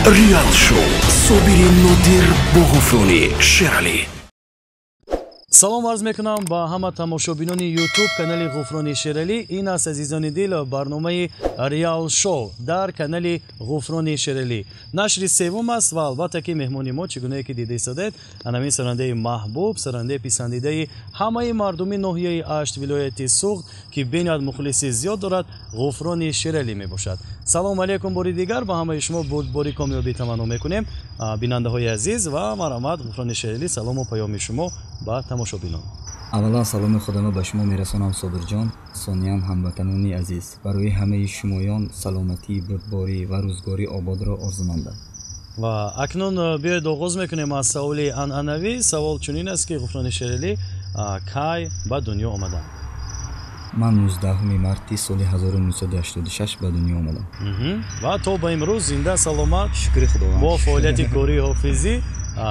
Реал Шоу, Собири Нодир бо Ғуфрони Шералӣ. Салом арз мекунам ба ҳама тамошобинони Ютуб канали Ғуфрони Шералӣ. Ин аст, азизони дил, барномаи Реал Шоу дар канали Ғуфрони Шералӣ. Нашри севум аст ва албатта, ки меҳмони мо, чӣ гунае ки дида истодаед, анамин сарандаи маҳбуб, сарандаи писандидаи ҳамаи мардуми ноҳияи Ашт, вилояти Суғд, ки бениҳоят мухлиси зиёд дорад, Ғуфрони Шералӣ мебошад. Салому алайкум бори дигар ба ҳамаи шумо, бурдборӣ, комёбӣ таманно мекунем, бинандаҳои азиз, ва марҳамат, Ғуфрони Шералӣ, салому паёми шумо ба тамошобинон. Аввалан, саломи худамро ба шумо мерасонам, Собирҷон. Сониян, ҳамватанони азиз, барои ҳамаи шумоён саломатӣ, бурдборӣ ва рӯзгори ободро орзумандам. Ва акнун биёед, оғоз мекунем аз саволи анъанавӣ. Савол чунин аст, ки Ғуфрони Шералӣ кай ба дунё омаданд? Ман 19 марти соли 1986 ба дунё омадам. Ва то ба имрӯз зинда, саломат, шукри Худованд, бо фаъолияти кории ҳофизӣ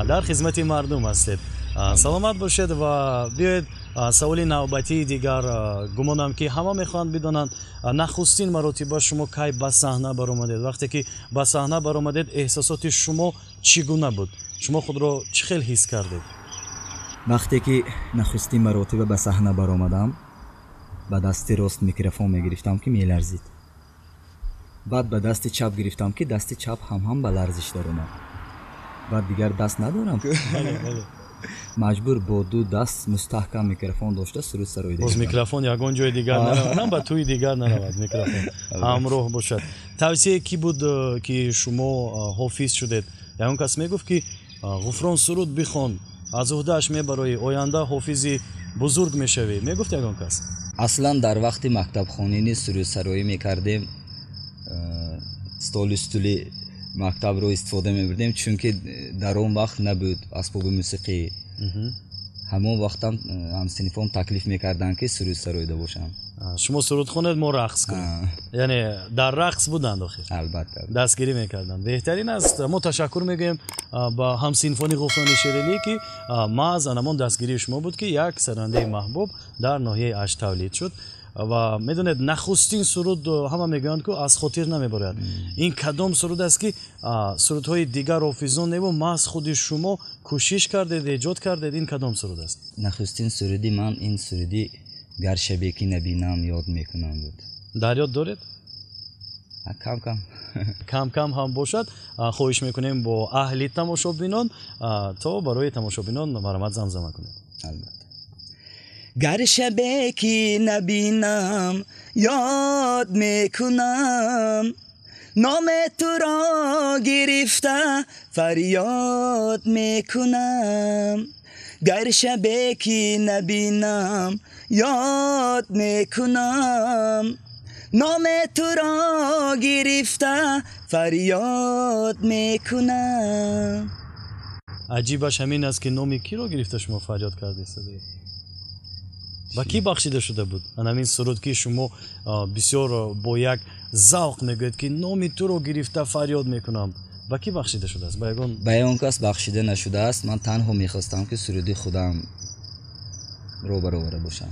дар хизмати мардум ҳастед. Саломат бошед. Ва биёед, саволи навбатии дигар. Гумонам, ки ҳама мехоҳанд бидонанд, нахустин маротиба шумо кай ба саҳна баромадед? Вақте ки ба саҳна баромадед, эҳсосоти шумо чӣ гуна буд? Шумо худро чӣ хел ҳис кардед? Вақте ки нахустин маротиба ба саҳна баромадам, ба дасти рост микрофон мегирифтам, ки меларзид. Баъд ба дасти чап гирифтам, ки дасти чап ҳам ба ларзиш даромад. Баъд дигар даст надорам, маҷбур бо ду даст мустаҳкам микрофон дошта суруд сароида. Боз микрофон ягон ҷои дигар наравад, ба тӯи дигар наравад, микрофон ҳамроҳ бошад. Тавсияе кӣ буд, ки шумо ҳофиз шудед? Ягон кас мегуфт, ки Ғуфрон, суруд бихон, аз уҳдааш мебароӣ, оянда ҳофизи бузург мешавӣ? Мегуфт ягон кас? Аслан, дар вақти мактабхонӣ низ сурудсароӣ мекардем. Столу стули мактабро истифода мебурдем, чунки дар он вақт набуд асбоби мусиқӣ. Ҳамон вақтам ҳамсинфон таклиф мекарданд, ки суруд сароида бошам. Шумо суруд хонед, мо рақс кунем. Яъне дар рақс буданд охир? Албатта. Дастгирӣ мекарданд. Беҳтарин аст. Мо ташаккур мегӯем ба ҳамсинфони Ғуфрони Шералӣ, ки маҳз анамон дастгирии шумо буд, ки як сарандаи маҳбуб дар ноҳияи Ашт тавлид шуд. Ва медонед, нахустин суруд, ҳама мегӯянд, ку аз хотир намебарояд. Ин кадом суруд аст, ки сурудҳои дигар ҳофизон неву маҳз худи шумо кӯшиш кардед, эҷод кардед? Ин кадом суруд аст? Нахустин суруди ман ин суруди «Гар шабе ки набинам, ёд мекунам» буд. Дар ёд доред? Кам кам. Кам кам ҳам бошад, хоҳиш мекунем бо аҳли тамошобинон, то барои тамошобинон марҳамат, замзама кунед. Албатта. Гар шабе ки набинам, ёд мекунам, номи туро гирифта фарёд мекунам. Гар шабе ки набинам, ёд мекунам, номи туро гирифта фарёд мекунам. Аҷибаш ҳамин аст, ки номи киро гирифта шумо фарёд кардед? Ба кӣ бахшида шуда буд анамин суруд, ки шумо бисёр бо як завқ мегӯед, ки номи туро гирифта фарёд мекунам? Ба кӣ бахшида шудааст? Ба ягон Ба ягон кас бахшида нашудааст. Ман танҳо мехостам, ки суруди худамро баровара бошам.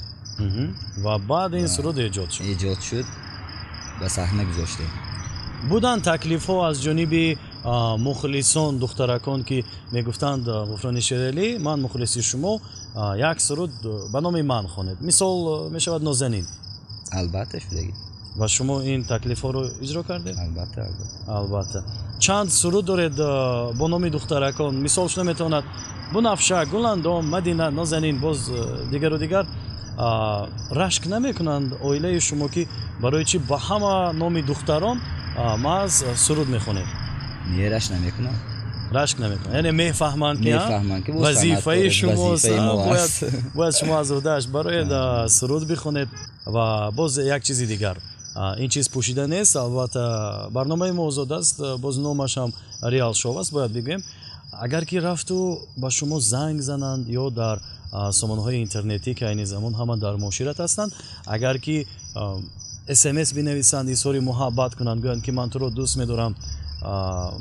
Ва баъд ин суруд эҷод шуд. Эҷод шуд, ба саҳна гузоштем. Буданд таклифҳо аз ҷониби мухлисон, духтаракон, ки мегуфтанд: «Ғуфрони Шералӣ, ман мухлиси шумо, як суруд ба номи ман хонед», мисол мешавад Нозанин? Албатта, шудагӣ. Ва шумо ин таклифҳоро иҷро кардед? Албатта, албатта. Албатта. Чанд суруд доред бо номи духтаракон? Мисол шуда метавонад Бунафша, Гуландом, Мадина, Нозанин, боз дигару дигар. Рашк намекунанд оилаи шумо, ки барои чӣ ба ҳама номи духтарон маҳз суруд мехонед? Не, рашк намекунанд. Рашк намекунанд, яъне мефаҳманд, ки мефаҳманд, ки вазифаи шумост, бояд шумо аз уҳдааш бароед, суруд бихонед. Ва боз як чизи дигар, ин чиз пӯшида нест, албатта, барномаи мо озод аст, боз номаш ҳам Реал Шоу аст. Бояд бигӯем, агар ки рафту ба шумо занг зананд ё дар сомонаҳои интернетӣ, ки айни замон ҳама дар муошират ҳастанд, агар ки СМС бинависанд, изҳори муҳаббат кунанд, гӯянд, ки ман туро дӯст медорам,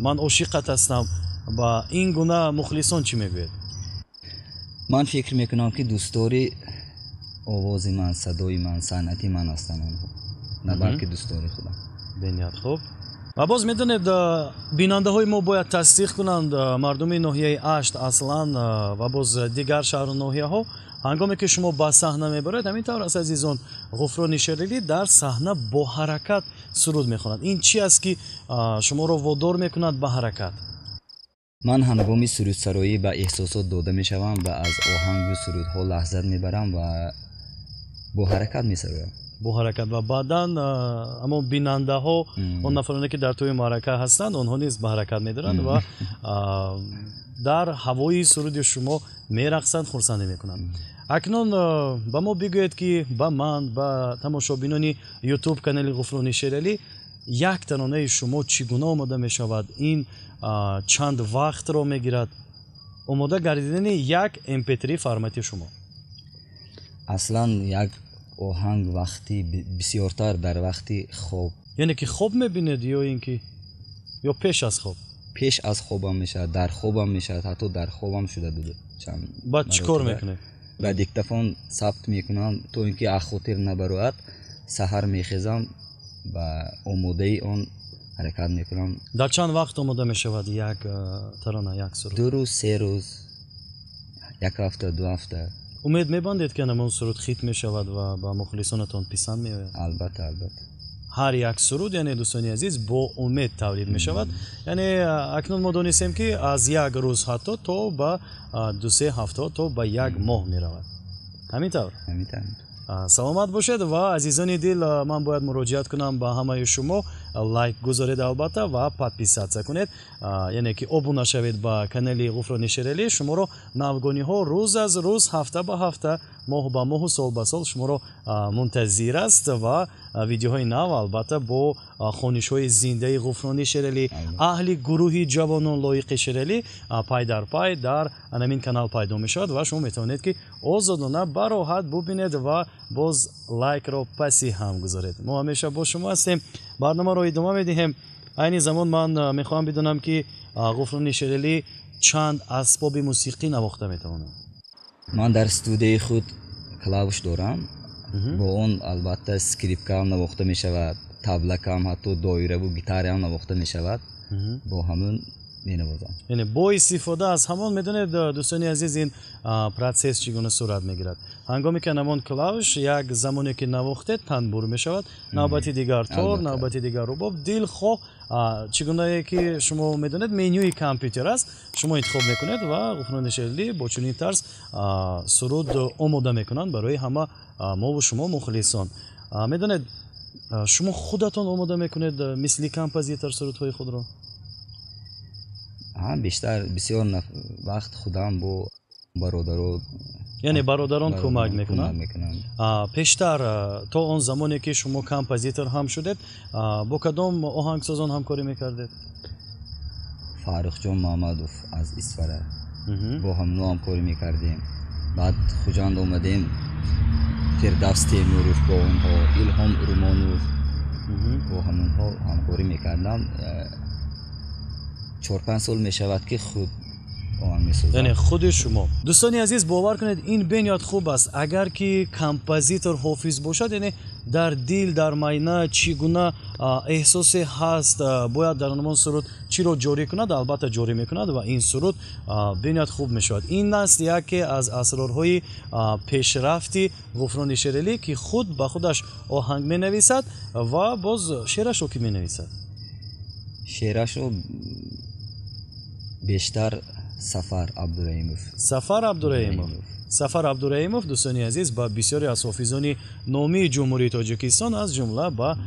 ман ошиқат ҳастам, ба ин гуна мухлисон чӣ мегӯед? Ман фикр мекунам, ки дӯстдори овози ман, садои ман, санъати ман ҳастанд онҳо, на балки дӯстдори худам. Бениҳоят хуб. Ва боз медонед, бинандаҳои мо бояд тасдиқ кунанд, мардуми ноҳияи Ашт аслан ва боз дигар шаҳру ноҳияҳо, ҳангоме ки шумо ба саҳна мебаред, ҳамин тавр аст, азизон, Ғуфрони Шералӣ дар саҳна бо ҳаракат суруд мехонад. Ин чи аст, ки шуморо водор мекунад ба ҳаракат? Ман ҳангоми сурудсароӣ ба эҳсосот дода мешавам ва аз оҳангу сурудҳо лаҳзат мебарам ва бо ҳаракат месароям. Бо ҳаракат, ва баъдан аммо бинандаҳо, он нафароне ки дар тӯи маърака ҳастанд, онҳо низ ба ҳаракат медоранд ва дар ҳавои суруди шумо мерақсанд, хурсандӣ мекунанд. Акнун ба мо бигӯед, ки ба ман, ба тамошобинони Ютуб канали Ғуфрони Шералӣ, як таронаи шумо чӣ гуна омода мешавад? Ин чанд вақтро мегирад омода гардидани як mp3 формати шумо? Аслан як оҳанг вақти бисёртар дар вақти хоб. Яъне ки хоб мебинед ё ин ки ё пеш аз хоб? Пеш аз хобам мешавад, дар хобам мешавад, ҳатто дар хобам шуда буд чанд. Баъд чӣ кор мекунед? Ба диктофон сабт мекунам, то ин ки аз хотир набарояд. Саҳар мехезам, ба омодаи он ҳаракат мекунам. Дар чанд вақт омода мешавад як тарона, як суруд? 2 рӯз, 3 рӯз, як ҳафта, 2 ҳафта. Умед мебандед, ки ҳамон суруд хит мешавад ва ба мухлисонатон писанд меояд? Албатта, албатта. Ҳар як суруд, яъне дӯстони азиз, бо умед тавлид мешавад. Яъне акнун мо донистем, ки аз як рӯз ҳатто то ба 2-3 ҳафта, то ба як моҳ меравад. Ҳамин тавр? Ҳамин тавр. Саломат бошед ва азизони дил, ман бояд муроҷиат кунам ба ҳамаи шумо. Лайк гузоред албатта ва подписаться кунед, яъне ки обуна шавед ба канали Ғуфрони Шералӣ. Шуморо навгониҳо рӯз аз рӯз, ҳафта ба ҳафта, моҳ ба моҳу сол ба сол шуморо мунтазир аст ва видеоҳои нав албатта бо хонишҳои зиндаи Ғуфрони Шералӣ, аҳли гурӯҳи ҷавонон лоиқи Шералӣ пай дар пай дар ҳамин канал пайдо мешавад ва шумо метавонед, ки озодона бароҳат бубинед ва боз лайкро паси ҳам гузоред. Мо ҳамеша бо шумо ҳастем, барномаро идома медиҳем. Айни замон ман мехоҳам бидонам, ки Ғуфрони Шералӣ чанд асбоби мусиқӣ навохта метавонад? Ман дар студияи худ клавиш дорам, бо он албатта скрипкаам навохта мешавад, таблакам, ҳатто доираву гитараам навохта мешавад, бо ҳамун менавозам. Яъне бо истифода аз ҳамон. Медонед, дӯстони азиз, ин процесс чӣ гуна сурат мегирад? Ҳангоме ки ҳамон клавиш як замоне ки навохтед, танбур мешавад, навбати дигар тор, навбати дигар рубоб, дилхоҳ чӣ гунае ки шумо медонед, менюи компютер аст, шумо интихоб мекунед ва Ғуфрони Шералӣ бо чунин тарз суруд омода мекунанд барои ҳама мову шумо мухлисон. Медонед, шумо худатон омода мекунед мисли композитор сурудҳои худро? Бештар бисёр вақт худам бо бародаро. Яъне бародарон кӯмак мекунанд? Пештар, то он замоне ки шумо композитор ҳам шудед, бо кадом оҳангсозон ҳамкорӣ мекардед? Фаррухҷон Маҳмадов аз Исфара, бо ҳамно ҳамкорӣ мекардем. Баъд Хуҷанд омадем, Фирдавс Темуров, бо онҳо Илҳом Урмонов, бо ҳамонҳо ҳамкорӣ мекардам. 4-5 сол мешавад, ки худ оҳанг месозам. Яъне худи шумо. Дӯстони азиз, бовар кунед, ин бениҳоят хуб аст, агар ки композитор ҳофиз бошад, яъне дар дил, дар майна чӣ гуна эҳсосе ҳаст, бояд дар ҳамон суруд чиро ҷорӣ кунад, албатта ҷорӣ мекунад ва ин суруд бениҳоят хуб мешавад. Ин аст яке аз асрорҳои пешрафти Ғуфрони Шералӣ, ки худ ба худаш оҳанг менависад ва боз шеърашро ки менависад? Шеърашро бештар Сафар Абдураимов. Сафар Абдураимов. Сафар Абдураимов, дӯстони азиз, ба бисёре аз ҳофизони номии Ҷумҳурии Тоҷикистон, аз ҷумла ба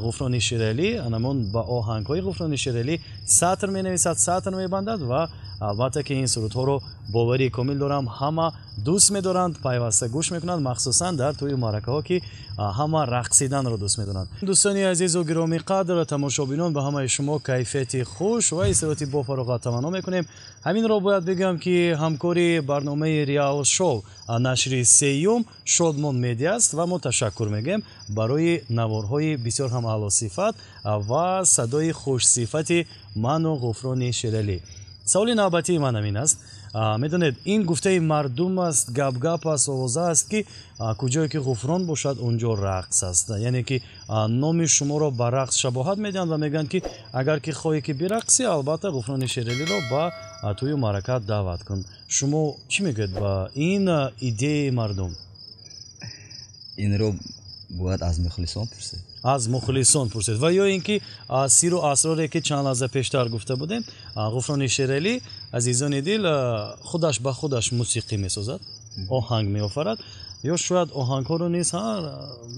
Ғуфрони Шералӣ, анамон ба оҳангҳои Ғуфрони Шералӣ сатр менависад, сатр мебандад ва албатта ки ин сурудҳоро, боварии комил дорам, ҳама дӯст медоранд, пайваста гӯш мекунанд, махсусан дар тӯи маъракаҳо, ки ҳама рақсиданро дӯст медоранд. Дӯстони азизу гиромиқадр тамошобинон, ба ҳамаи шумо кайфияти хуш ва истироҳати бофароғат таманно мекунем. Ҳаминро бояд бигӯям, ки ҳамкори барномаи Реал Шоу нашри сеюм Шодмон Медиа аст ва мо ташаккур мегӯем барои наворҳои бисёр ҳам аълосифат ва садои хушсифати ману Ғуфрони Шералӣ. Саволи навбатии ман ҳамин аст. Медонед, ин гуфтаи мардум аст, гап-гап аст, овоза аст, ки куҷое ки Ғуфрон бошад, он ҷо рақс аст. Яъне ки номи шуморо ба рақс шабоҳат медиҳанд ва мегӯянд, ки агар ки хоҳӣ ки бирақсӣ, албатта Ғуфрони Шералиро ба тӯю маърака даъват кун. Шумо чӣ мегӯед ба ин идеяи мардум? Инро бояд аз мухлисон пурсед. Аз мухлисон пурсед. Ва ё ин ки сиру асроре, ки чанд лаҳза пештар гуфта будем, Ғуфрони Шералӣ, азизони дил, худаш ба худаш мусиқӣ месозад, оҳанг меофарад, ё шояд оҳангҳоро низ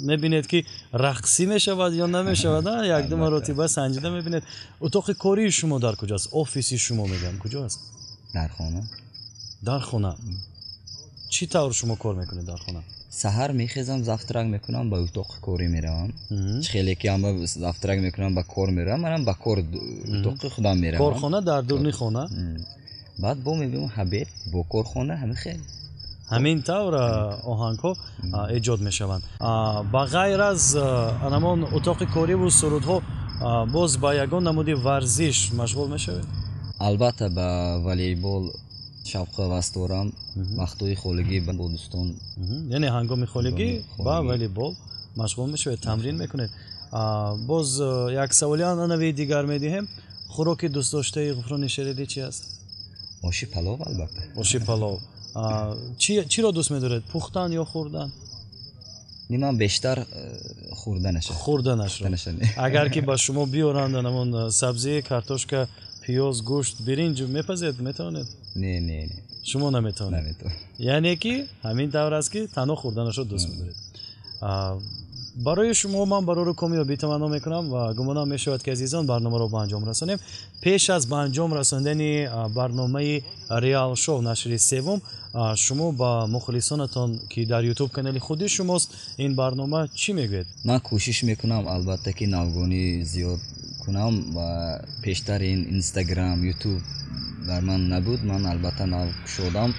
мебинед, ки рақсӣ мешавад ё намешавад, якду маротиба санҷида мебинед. Утоқи кории шумо дар куҷоаст? Офиси шумо, мегӯям, куҷо аст? Дар хона. Дар хона. Чӣ тавр шумо кор мекунед дар хона? Саҳар мехезам, завтрак мекунам, ба утоқи корӣ меравам. Чӣ хеле ки ҳама завтрак мекунам, ба кор меравам, манам ба кор утоқи худам меравам. Корхона дар дурни хона? Баъд бо мебинам обед бо корхона, ҳамин хел. Ҳамин тавр оҳангҳо эҷод мешаванд. Ба ғайр аз анамон утоқи кориву сурудҳо, боз ба ягон намуди варзиш машғул мешавед? Албатта, ба волейбол шавқу ҳавас дорам. Вақтҳои холигӣ бо дӯстон. Яъне ҳангоми холигӣ ба волейбол машғул мешавед, тамрин мекунед. Боз як саволи анъанавии дигар медиҳем. Хӯроки дӯстдоштаи Ғуфрони Шералӣ чи аст? Оши палов, албатта. Оши палов. Чиро дӯст медоред, пухтан ё хӯрдан? Не, ман бештар хӯрданашро. Хӯрданашро. Агар ки ба шумо биёранд анамон сабзӣ, картошка, пиёз, гӯшт, биринҷ, мепазед, метавонед? Не, не, не. Шумо наметавонед. Наметавонам. Яъне ки ҳамин тавр аст, ки танҳо хӯрданашро дӯст медоред. Барои шумо ман барору комёбӣ таманно мекунам ва гумонам мешавад, ки, азизон, барномаро ба анҷом расонем. Пеш аз ба анҷом расондани барномаи Реал Шоу нашри севум, шумо ба мухлисонатон, ки дар Ютуб канали худи шумост ин барнома, чӣ мегӯед? Ман кӯшиш мекунам, албатта, ки навгонӣ зиёд кунам ва пештар ин Инстаграм, Ютуб бар ман набуд. Ман албатта нав кушодам,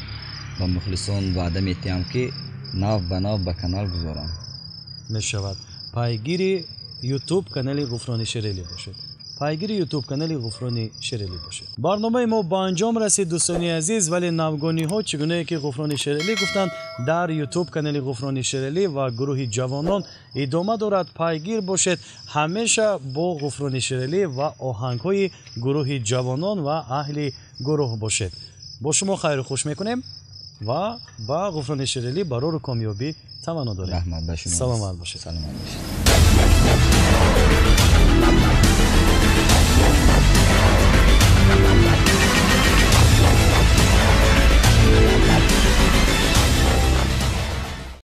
ба мухлисон ваъда метиҳам, ки нав ба нав ба канал гузорам. Мешавад. Пайгири Ютуб канали Ғуфрони Шерелӣ бошед. Пайгири Ютуб канали Ғуфрони Шерелӣ бошед. Барномаи мо ба анҷом расид, дӯстони азиз, вале навгониҳо, чӣ гунае ки Ғуфрони Шерелӣ гуфтанд, дар Ютуб канали Ғуфрони Шерелӣ ва гурӯҳи Ҷавонон идома дорад. Пайгир бошед ҳамеша бо Ғуфрони Шерелӣ ва оҳангҳои гурӯҳи Ҷавонон ва аҳли гурӯҳ бошед. Бо шумо хайру хуш мекунем ва ба Ғуфрони Шерелӣ барору комёбӣ таманно дорем. Раҳмат ба шумо. Саломат бошед. Саломат бошед.